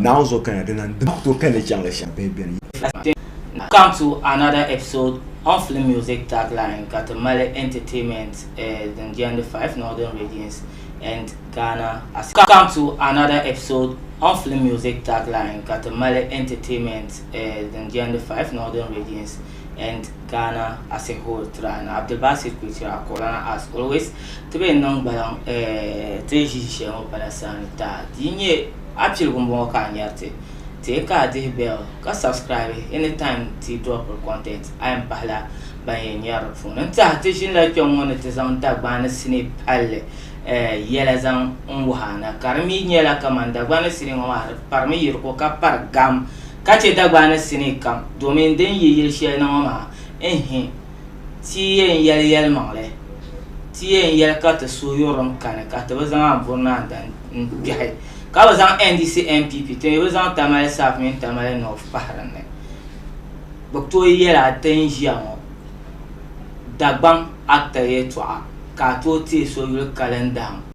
Naawuni zuɣu ka na dina n-di ku tooi kali ni chaŋ li shɛm bihi beni. Welcome to another episode on Film Music Tagline ka ti mali entertainment din jɛndi 5 Northern Regions and Ghana as Welcome to another episode on Film Music Tagline ka ti mali entertainment din jɛndi 5 Northern Regions and Ghana as a whole tira na Abdulbasit Kuchira Kuɣulana as always ti be niŋ gbaliŋ ti ʒi shɛli ŋɔ pala saani taa di yi nyɛ a piligu m-bɔŋɔ ka a nyari ti ti ka a dihi bell ka subscribe anytime ti dropiri content a yɛn pahila ban yɛn nyari di puuni n tiɛha ti ʒinila kpɛŋ ŋɔ ni ti zaŋ Dagbani sinii palli yɛla zaŋ n wuhi a na ka di mi nyɛla kaman Dagbani sinii ŋɔ maa di parimi yiriko ka pari gam ka chɛ Dagbani sinii kam domin din yi yili shɛli na ŋɔ maa ɛnhi ti yɛn yɛli yɛlimaŋli ti yɛn yɛli ka ti suhuyurilim kani ka ti bi zaŋ amburi ni andan n-kpɛhi ka bi zaŋ NDC NPP ti mi bi zaŋ Tamale South mini Tamale North pahi din ni. Bɛ ku tooi yɛl a ti ni ʒiya ŋɔ Dagbaŋ actor yɛltɔɣa ka a tooi teei so yuli Kalindahim.